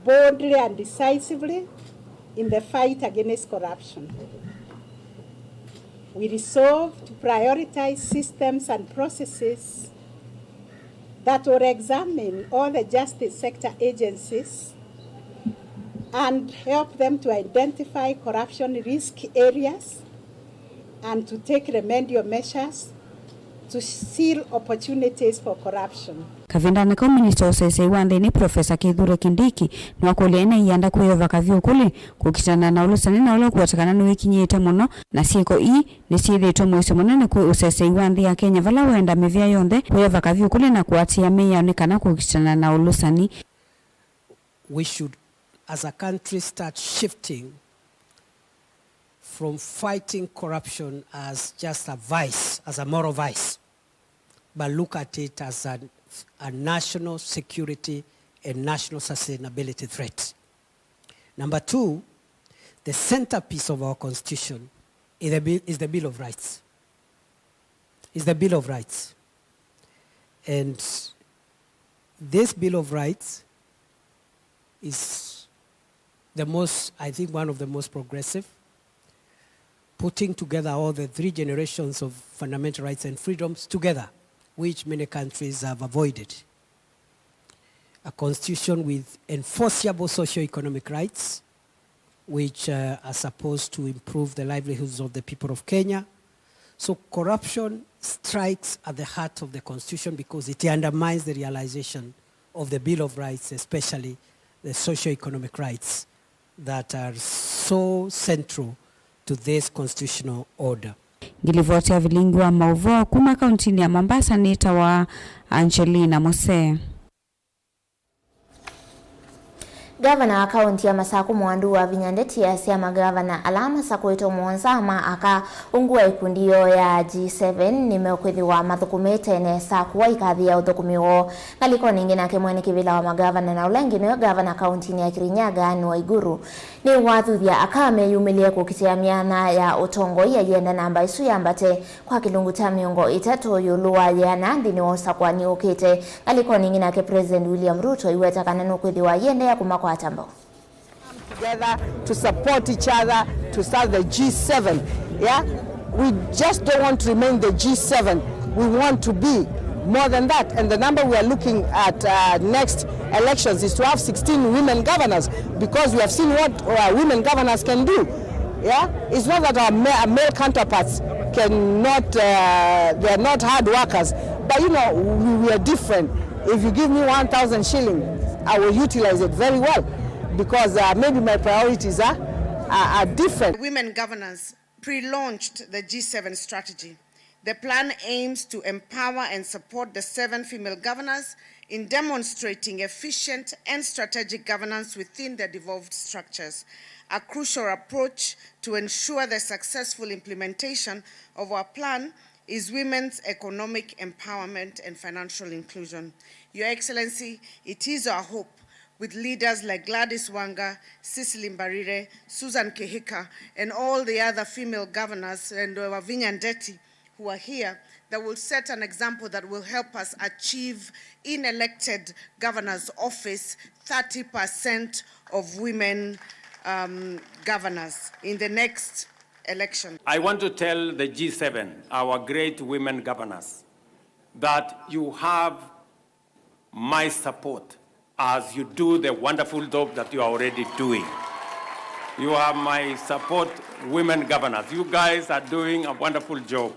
boldly and decisively in the fight against corruption. We resolve to prioritize systems and processes that will examine all the justice sector agencies and help them to identify corruption risk areas and to take remedial measures to seal opportunities for corruption. Kavindanĩ kau, minista wa ũseseĩ wa nthĩnĩ, Profesa Kithure Kindiki, nĩwakũlya ene ianda kwĩyova kavyũ kũlĩ kũkitana na ũlũsani na ũla ũkweteka kana nĩwĩkinyĩte mũno, na syĩko ii nĩsyĩthĩĩtwe mũisyo mũnene kwĩ ũseseĩ wa nthĩ ya Kenya, vala wenda mĩvĩa yonthe kwĩyova kavyũ kũlĩ na kũatĩĩa mĩao nĩ kana kũkitana na ũlũsani. We should, as a country, start shifting from fighting corruption as just a vice, as a moral vice, but look at it as a, a national security and national sustainability threat. Number two, the centerpiece of our constitution is the Bill, is the Bill of Rights. Is the Bill of Rights. And this Bill of Rights is the most, I think, one of the most progressive, putting together all the three generations of fundamental rights and freedoms together, which many countries have avoided. A constitution with enforceable socio-economic rights, which, uh, are supposed to improve the livelihoods of the people of Kenya. So corruption strikes at the heart of the constitution because it undermines the realization of the Bill of Rights, especially the socio-economic rights that are so central to this constitutional order. Ngilivoti ya vilingi wa maũvoo kuma kauntinĩ ya Mombasa nĩtawa Angelina Musee. Gavana wa kaunti ya Masakũ Mwandu Wavinya Ndeti asya magavana ala masakũĩtwe mũonza ma aka ungu wa ikundi yoo ya G seven nĩmekwĩthĩwa mathũkũmĩte nesa kũwa ikathi ya ũthũkũmi woo. Ngalĩkonĩ ĩngĩ nake mwene kĩvĩla wa magavana na ũla ĩngĩ nĩwe gavana kauntinĩ ya Kirinyaga Anne Waiguru nĩwathuthya aka meyumĩlĩe kũkitĩa myanya ya ũtongoi ayenda namba ĩsu yambate kwa kĩlungu kya mĩongo ĩtatũ ĩũlũ wa yĩana nthĩnĩ wa ũsakũani ũkĩte. Ngalĩkonĩ ĩngĩ nake President William Ruto aiweta kana nũkwĩthĩwa aiendeea kũmakwata mbau. Together to support each other to start the G seven. Yeah, we just don't want to remain the G seven. We want to be more than that. And the number we are looking at, uh, next elections is to have sixteen women governors, because we have seen what, uh, women governors can do. Yeah, it's not that our ma-, male counterparts cannot, uh, they are not hard workers, but, you know, we, we are different. If you give me one thousand shilling, I will utilize it very well because, uh, maybe my priorities are, are, are different. Women governors pre-launched the G seven strategy. The plan aims to empower and support the seven female governors in demonstrating efficient and strategic governance within their devolved structures. A crucial approach to ensure the successful implementation of our plan is women's economic empowerment and financial inclusion. Your Excellency, it is our hope with leaders like Gladys Wanga, Cecily Mbarire, Susan Kihika, and all the other female governors, and Wavinya Ndeti, who are here, that will set an example that will help us achieve in elected governor's office thirty percent of women, um, governors in the next election. I want to tell the G seven, our great women governors, that you have my support as you do the wonderful job that you are already doing. You have my support, women governors. You guys are doing a wonderful job.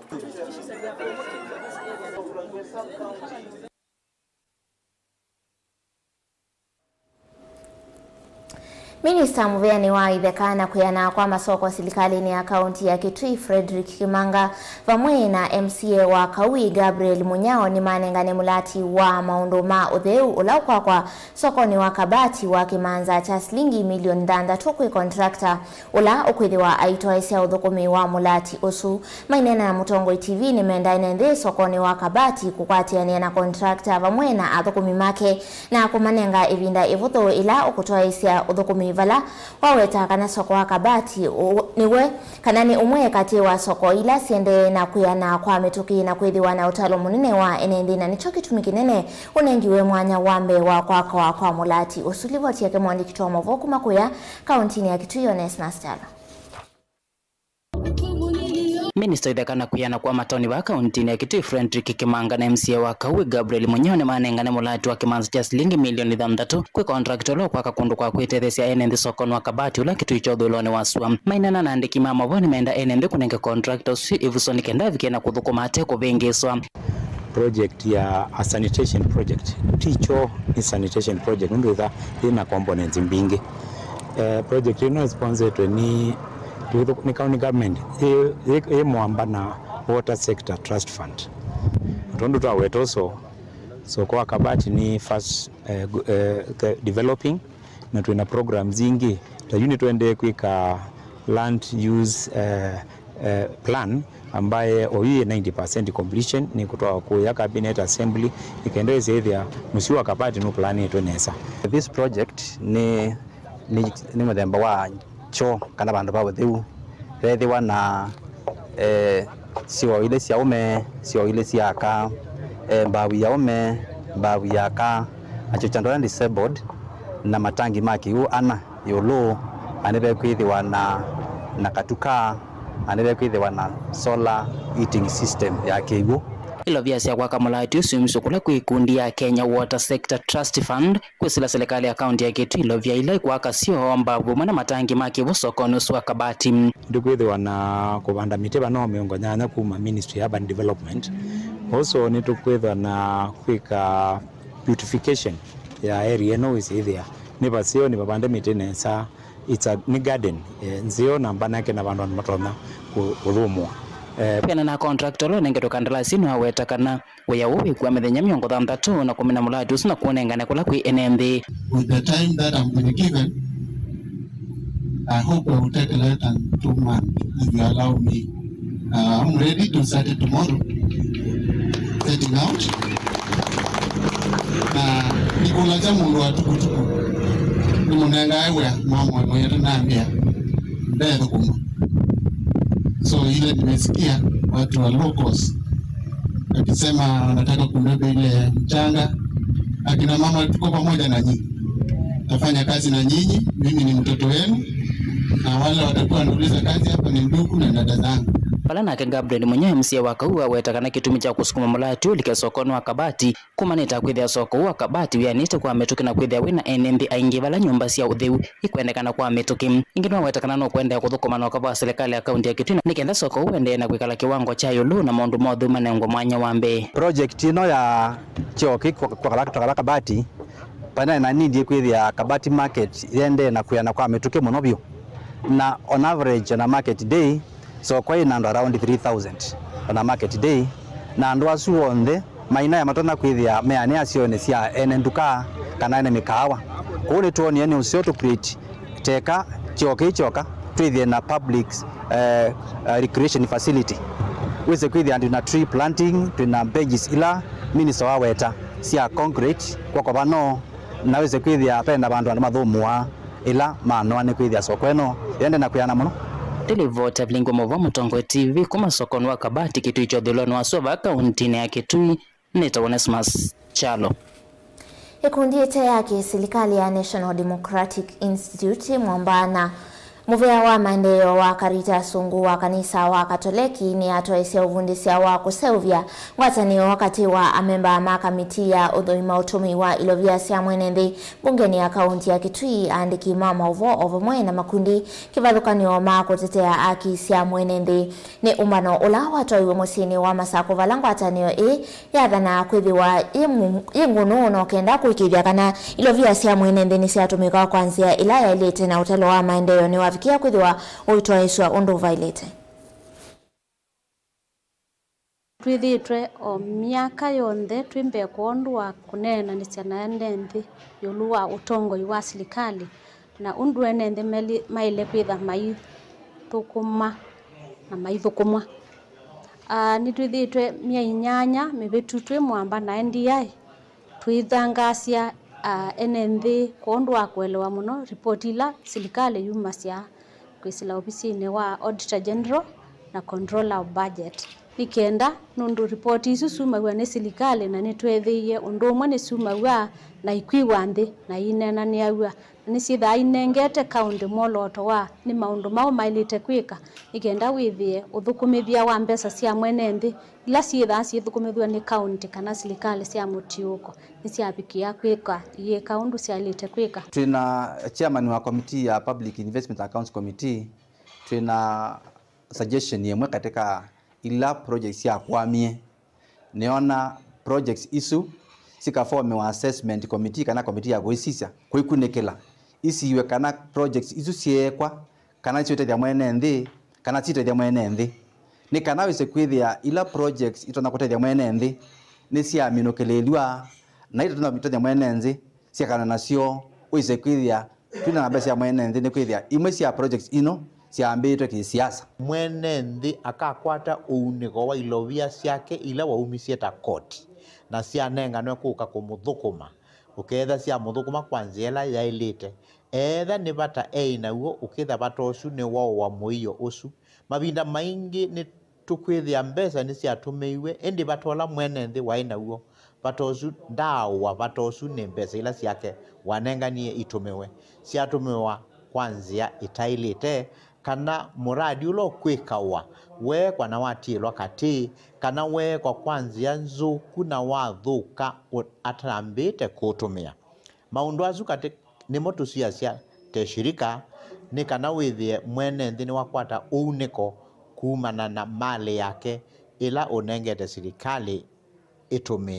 Minista mũvĩanĩ wa itheka na kwĩana kwa masoko silikalĩnĩ ya kaunti ya Kitui, Frederick Kimanga, vamwe na M C A wa Kaui, Gabriel Munyao, nĩmanengane mũlati wa maũndũ ma ũtheu ũla ũkwakwa sokonĩ wa Kabati wa kĩmanza kya silingi milioni thanthatũ kwĩ contractor ũla ũkwĩthĩwa aitwaĩsya ũthũkũmi wa mũlati ũsu. Maineena na Mũtongoi T V, nĩmenda ene nthĩ sokonĩ wa Kabati kũkwatĩanĩa na contractor vamwe na athũkũmi make na kũmanenga ĩvinda ĩvũthũ ĩla ũkũtwaĩsya ũthũkũmi vala waweta kana soko wa Kabati ũ-, nĩwe kana nĩ ũmwe katĩ wa soko ila siendee na kwĩana kwa mĩtũkĩ na kwĩthĩwa na ũtalo mũnene wa ene nthĩ, na nĩkyo kĩtumi kĩnene ũnengiwe mwanya wa mbee wa kwakwa kwa mũlati ũsu. Livoti yake mwandĩki wa maũvoo kuma kũya kauntinĩ ya Kitui, Onesmus Kyalo. Minista itheka na kwĩana kwa mataoni vaa kauntinĩ ya Kitui, Frederick Kimanga, na M C A wa Kaui, Gabriel Munyao, nĩmanengane mũlati wa kĩmanza kya silingi milioni thanthatũ kwĩ contractor ũla ũkwaka kũndũ kwa kwĩtetheesya ene nthĩ sokonĩ wa Kabati ũla Kitui kya ũthũĩlonĩ wa sua. Maineena na andĩki ma maũvoo, nĩmenda ene nthĩ kũnenge contractor ũsu ĩvuso nĩ kenda avike na kũthũkũma ate kũvĩngĩĩswa. Project ya a sanitation project, ti kyoo, nĩ sanitation project, nũndũ ĩtha yĩ na components mbingĩ. Eh, project ĩno ĩsponsetwe nĩ, nĩ county government, ĩ, ĩ, ĩ mwamba na Water Sector Trust Fund. Tondũ twaweta ũso, soko wa Kabati nĩ first, eh, gu-, eh, the developing, na twĩ na programs ingĩ. Ta yu nĩtũendee kwĩka land use, eh, eh, plan ambaye oyu yĩ ninety percent completion, nĩkũtwawa kũya cabinet assembly, ĩkenda ĩsĩthĩa mũsyĩ wa Kabati nũplanĩtwe nesa. This project nĩ, nĩ, nĩ mũthemba wa kyoo kana vandũ va ũtheu. Vethĩwa na, eh, syoo ilĩ sya ũme, syoo ilĩ sya aka, eh, mbavu ya ũme, mbavu ya aka, na kyoo kya andũ ala disabled, na matangi ma kĩw'ũ ana ĩũlũ, na nĩvekwĩthĩwa na, na katuka, na nĩvekwĩthĩwa na solar heating system ya kĩw'ũ. Ilovia sya kwaka mũlati ũsu iumĩsye kũla kwĩ ikundi ya Kenya Water Sector Trust Fund kwĩsĩla silikalĩ ya kaunti ya Kitui ilovia ila ikwaka syoo, mbavu vamwe na matangi ma kĩw'ũ sokonĩ ũsu wa Kabati. Nĩtũkwĩthĩwa na kũvanda mĩtĩ vano mĩongo nyanya kuma Ministry ya Urban Development. Also nĩtũkwĩthwa na kwĩka beautification ya area ĩno, wĩsĩthĩa nĩ vaseo, nĩ vavande mĩtĩ nesa. It's a, nĩ garden, eh, nzeo na mbanake na vandũ andũ matonya kũ-, kũthũmũa. Eh, kwĩana na contractor ũla ũnengetwe kandalasi nĩwaweta kana wĩa ũũ wĩkua mĩthenya mĩongo thanthatũ na kũmina mũlati ũsu na kũũnengane kũla kwĩ ene nthĩ. With the time that I'm been given, I hope I will take less than two months, if you allow me. Uh, I'm ready to start it tomorrow, setting out. Na nĩkũlasya mũndũ wa tukutuku, nĩmũnengae wĩa, mamwe mwĩete nambĩa, ndethũkũma. So ile nimesikia watu wa locals akisema wanataka kunibeba ile mchanga. Akina mama, tuko pamoja na nyinyi, tafanya kazi na nyinyi. Mimi ni mtoto wenu, na wale watakuwa wanauliza kazi hapa ni ndugu na dada zangu. Vala nake Gabriel Munyao, M C A wa Kaui, aweta kana kĩtumi kya kũsukuma mũlati ũlike sokonĩ wa Kabati kumanĩte na kwĩthĩa soko ũũ wa Kabati wĩanĩte kwa mĩtũkĩ na kwĩthĩa wĩna ene nthĩ aingĩ vala nyũmba sya ũtheu ikwendekana kwa mĩtũkĩ. Ĩngĩ nĩwaweta kana nũkũendeea kũthũkũma na ũkava wa silikalĩ ya kaunti ya Kitui nĩ kenda soko ũũ ũendee na kwĩkala kĩwango kya ĩũlũ na maũndũ ma ũtheu manengwe mwanya wa mbee. Project ĩno ya kyoo kĩ kwa, kwa, kwa, kwa Kabati, vanaĩ na nindi kwĩthĩa Kabati market yendee na kwĩana kwa mĩtũkĩ mũno vyũ. Na on average, on a market day, soko ĩna andũ around three thousand on a market day, na andũ asu onthe mainae matonya kwĩthĩa meanĩa syoonĩ sya ene nduka kana ene mĩkaawa. Kwoou nĩtwonie nĩ ũseo tũ create teka kyoo kĩĩ kyoka, twĩthĩe na public, eh, eh, recreation facility. Wĩse kwĩthĩa twĩna tree planting, twĩna benches ila minister waweta sya concrete kwa kwa vano, Na wĩse kwĩthĩa venda vandũ andũ mathũmũaa ĩla manoa nĩ kwĩthĩa soko ĩno yende na kwĩana mũno. Nĩ livoti ya Vilingi wa Maũvoo Mũtongoi T V kuma sokonĩ wa Kabati Kitui kyothĩlonĩ wa Suva kaũntĩnĩ ya Kitui, nĩtawa Onesmus Kyalo. Ĩkundi ĩte ya kĩsilikalĩ ya National Democratic Institute, Mwamba na mũvĩa wa maendeeo wa Caritas ungu wa kanisa wa Katoleki nĩyatwaĩsye ũvundĩsya wa kũseũvya ngwatanĩo katĩ wa amemba ma kamiti ya ũthũima ũtũmĩi wa ilovia sya mwene nthĩ mbungenĩ ya kaũntĩ ya Kitui, aandĩki ma maũvoo o vamwe na makundi kĩvathũkany'o ma kũtetea aki sya mwene nthĩ. Nĩ ũmbano ũla watwaiwe mũsyĩnĩ wa Masakũ, vala ngwatanĩo ĩĩ yathanaa kwĩthĩwa yĩ mu-, yĩ ngũnũ, na ũkenda kũĩkĩĩthya kana ilovia sya mwene nthĩ nĩsyatũmĩka kwa nzĩa ĩla yaĩlĩte, na ũtalo wa maendeeo nĩwavikĩa kwĩthĩwa ũitwaĩĩsw'a ũndũ ũvaĩlĩte. Twĩthĩĩtwe o myaka yonthe twĩ mbee kwondũ wa kũneenanĩsya na ene nthĩ ĩũlũ wa ũtongoi wa silikalĩ na ũndũ ene nthĩ meli-, maĩle kwĩtha maithũkũma na maithũkũmwa. Aa, nĩtwĩthĩĩtwe myei nyanya mĩvĩtu twĩ Mwamba na N D I tũithangaasya, aa, ene nthĩ kwondũ wa kũelewa mũno ripoti ila silikalĩ yumasya kwĩsĩla ovisinĩ wa Auditor General na Controller of Budget. Nĩ kenda, nũndũ ripoti isu syumaw'a nĩ silikalĩ na nĩtweethĩie ũndũ ũmwe nĩsyumaw'a na ikwĩw'a nthĩ na iineenanĩaw'a, na nĩsyĩthaa inengete kaũntĩ mwolooto wa nĩ maũndũ maũ maĩlĩte kwĩka nĩ kenda wĩthĩe ũthũkũmĩthya wa mbesa sya mwene nthĩ ila syĩthaa syĩthũkũmĩthw'a nĩ kaũntĩ kana silikalĩ sya mũtiũũko nĩsyavikĩa kwĩka iyĩka ũndũ syaĩlĩte kwĩka. Twĩ na chairman wa committee ya Public Investment Accounts Committee, twĩ na suggestion ĩmwe katika ila projects syakwamie. Nĩona projects isu sikafomiwa assessment committee kana committee ya kũisisya, kũikunĩkĩla, isiwe kana projects isu syeekwa kana nĩsiũtethya mwene nthĩ, kana sitethya mwene nthĩ. Nĩ kana wĩse kwĩthĩa ila projects itonya kũtethya mwene nthĩ nĩsyaminũkĩlĩĩlw'a, na itotonya kũtethya mwene nthĩ syekana nasyo, wĩse kwĩthĩa twina namba sya mwene nthĩ, nĩ kwĩthĩa imwe sya projects ino syaambĩĩtwe kĩsiasa. Mwene nthĩ akakwata ũunĩko wa ilovia syake ila waumisye ta koti, na syanenganwe kũka kũmũthũkũma, ũkeetha syamũthũkũma kwa nzĩa ĩla yaĩlĩte. Eetha nĩ vata eĩ naw'o, ũkĩtha vata ũsu nĩwaũa mũio ũsu. Mavinda maingĩ nĩtũkwĩthĩa mbesa nĩsyatũmĩiwe, ĩndĩ vata ũla mwene nthĩ waĩ naw'o, vata ũsu ndaaũa, vata ũsu nĩ mbesa ila syake wanenganie itũmĩwe. Syatũmĩwa kwa nzĩa ĩtaĩlĩte, kana mũradi ũla ũkwĩkawa weekwa na watiĩlwa katĩ, kana weekwa kwa nzĩa nzũku na wathũka ũ-, atambĩte kũũtũmĩa. Maũndũ asu katĩ nĩmo tũsiasya te shirika, nĩ kana wĩthĩe mwene nthĩ nĩwakwata ũunĩko kumana na malĩ yake ĩla ũnengete silikalĩ ĩtũmĩe.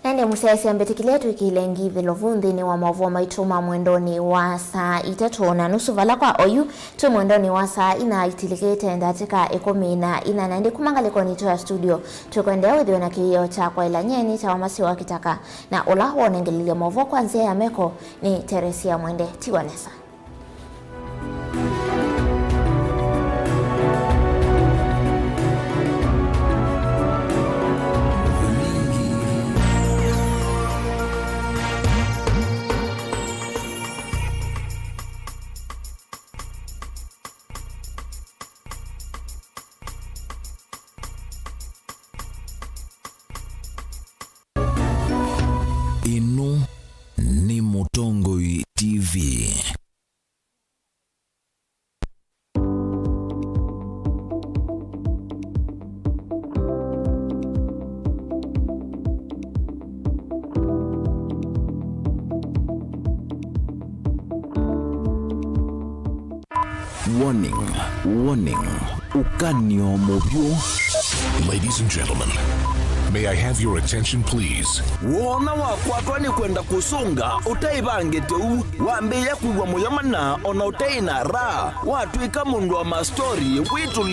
Na ĩndĩ mũsyaĩĩsya mbĩtĩkĩlya twĩkĩle ngithĩlo vu nthĩnĩ wa maũvoo maitũ ma mwendonĩ wa saa itatũ na nusu, vala kwa oyu twĩ mwendonĩ wa saa inya itilĩkĩte ndatĩka ĩkũmi na inya. Na ĩndĩ kuma ngalĩkonĩ itũ ya studio, tũkwendea wĩthĩwe na kĩĩo kya kwaĩla. Nyie nĩtawa Masi wa Kĩtaka, na ũla wonengelelye maũvoo kwa nzĩa ya meko nĩ Teresia Mwende. Tiwa nesa. Ĩno nĩ Mũtongoi T V. Warning, warning. Ũkany'o mũvyũ. Ladies and gentlemen, may I have your attention, please? Woona wakwatwa nĩ kwenda kũsũnga ũtaĩvangĩte ũu, wambĩĩa kwĩw'a mũyo mana ona ũtaĩ na raha, watw'ĩka mũndũ wa mastori, wĩtũlĩ